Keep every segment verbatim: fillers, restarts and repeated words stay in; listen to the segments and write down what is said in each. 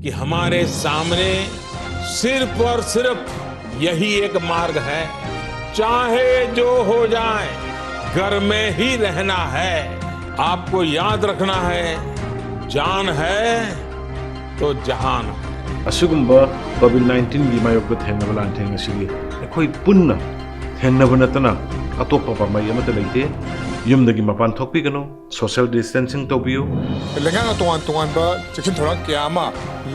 कि हमारे सामने सिर्फ और सिर्फ यही एक मार्ग है। चाहे जो हो जाए, घर में ही रहना है। आपको याद रखना है, जान है तो जहान है꯫ ꯑꯁꯤꯒꯨꯝꯕ ꯀꯣꯚꯤꯗ ꯅꯥꯏꯟꯇꯤꯟꯒꯤ ꯃꯥꯌꯣꯛꯇ ꯊꯦꯡꯅꯕ ꯂꯥꯟꯊꯦꯡ ꯑꯁꯤꯒꯤ ꯑꯩꯈꯣꯏ ꯄꯨꯟꯅ ꯊꯦꯡꯅꯕ ꯅꯠꯇꯅ ꯑꯇꯣꯞꯄ ꯄꯥꯝꯕꯩ ꯑꯃꯠꯇ ꯂꯩꯇꯦ꯫ ꯌꯨꯝꯗꯒꯤ ꯃꯄꯥꯟ ꯊꯣꯛꯄꯤꯒꯅꯨ꯫ ꯁꯣꯁꯤꯌꯦꯜ ꯗꯤꯁꯇꯦꯟꯁꯤꯡ ꯇꯧꯕꯤꯌꯨ꯫ ꯂꯩꯉꯥꯛꯅ ꯇꯣꯉꯥꯟ ꯇꯣꯉꯥꯟꯕ ꯆꯦꯛꯁꯤꯟ ꯊꯧꯔꯥꯡ ꯀꯌꯥ ꯑꯃ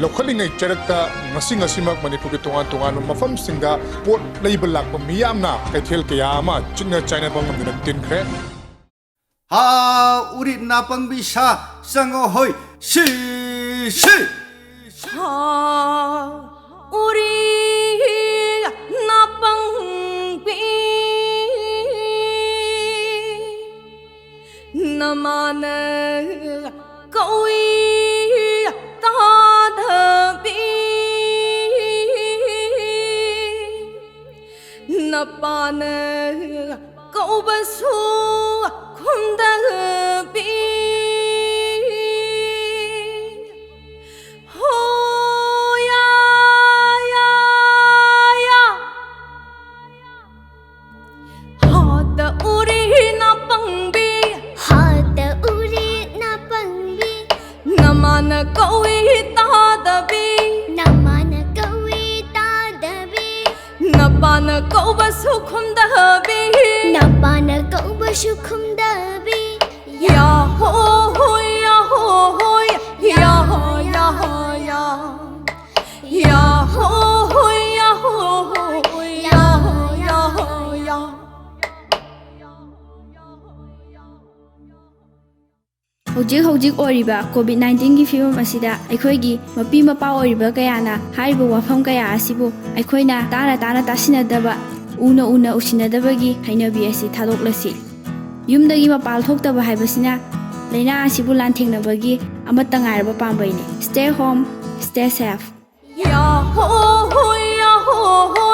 ꯂꯧꯈꯠꯂꯤꯉꯩ ꯆꯔꯛꯇ ꯉꯁꯤ ꯉꯁꯤꯃꯛ ꯃꯅꯤꯄꯨꯔꯒꯤ ꯇꯣꯉꯥꯟ ꯇꯣꯉꯥꯟꯕ ꯃꯐꯝꯁꯤꯡꯗ ꯄꯣꯠ ꯂꯩꯕ ꯂꯥꯛꯄ ꯃꯤꯌꯥꯝꯅ ꯀꯩꯊꯦꯜ ꯀꯌꯥ ꯑꯃ ꯆꯤꯛꯅ ꯆꯥꯏꯅꯕ ꯉꯝꯗꯅ ꯇꯤꯟꯈ꯭ꯔꯦ꯫ ꯍꯥ ꯎꯔꯤꯠ ꯅꯥꯄꯪꯕꯤ ꯁꯥ ꯆꯪꯉꯣ ꯍꯣꯏ ꯁꯤ ꯁꯤ꯫ ꯍꯥ ꯎꯔꯤ ꯅꯥꯄꯪꯕꯤ ꯅꯃꯥꯅ ꯀꯧꯏ ꯇꯥꯗꯕꯤ ꯅꯄꯥꯅ ꯀꯧꯕꯁꯨ ꯈꯨꯝꯗꯕꯤ ꯍꯣ ꯌꯥ ꯌꯥ ꯌꯥ ꯍꯥꯗ ꯎꯔꯤ ꯅꯥꯄꯪꯕꯤ ꯍꯥꯗ ꯎꯔꯤ ꯅꯥꯄꯪꯕꯤ ꯅꯃꯥꯅ ꯀꯧꯏ ꯇꯥꯗꯕꯤ ꯅꯃꯥꯅ ꯀꯧꯏ ꯇꯥꯗꯕꯤ ꯅꯄꯥꯅ ꯀꯧꯕꯁꯨ ꯈꯨꯝꯗꯕꯤ ꯅꯄꯥꯅ ꯀꯧꯕꯁꯨ ꯈꯨꯝꯗꯕꯤ ꯌꯥ ꯍꯣ ꯍꯣ ꯌꯥ ꯍꯣ ꯍꯣ ꯌꯥ ꯍꯣ ꯌꯥ ꯍꯣ ꯌꯥ ꯌꯥ ꯍꯣ ꯍꯣ ꯌꯥ ꯍꯣ ꯍꯣ ꯌꯥ ꯍꯣ ꯌꯥ ꯍꯣ ꯌꯥ ꯍꯧꯖꯤꯛ ꯍꯧꯖꯤꯛ ꯑꯣꯏꯔꯤꯕ ꯀꯣꯚꯤꯗ ꯅꯥꯏꯟꯇꯤꯟꯒꯤ ꯐꯤꯕꯝ ꯑꯁꯤꯗ ꯑꯩꯈꯣꯏꯒꯤ ꯃꯄꯤ ꯃꯄꯥ ꯑꯣꯏꯔꯤꯕ ꯀꯌꯥꯅ ꯍꯥꯏꯔꯤꯕ ꯋꯥꯐꯝ ꯀꯌꯥ ꯑꯁꯤꯕꯨ ꯑꯩꯈꯣꯏꯅ ꯇꯥꯅ ꯇꯥꯅ ꯇꯥꯁꯤꯟꯅꯗꯕ, ꯎꯅ ꯎꯅ ꯎꯁꯤꯟꯅꯗꯕꯒꯤ ꯍꯩꯅꯕꯤ ꯑꯁꯤ ꯊꯥꯗꯣꯛꯂꯁꯤ꯫ ꯌꯨꯝꯗꯒꯤ ꯃꯄꯥꯜ ꯊꯣꯛꯇꯕ ꯍꯥꯏꯕꯁꯤꯅ ꯂꯥꯏꯅꯥ ꯑꯁꯤꯕꯨ ꯂꯥꯟꯊꯦꯡꯅꯕꯒꯤ ꯑꯃꯠꯇ ꯉꯥꯏꯔꯕ ꯄꯥꯝꯕꯩꯅꯤ꯫ Stay home, stay safe. ꯌꯥ ꯍꯣ ꯍꯣ ꯌꯥ ꯍꯣ ꯍꯣ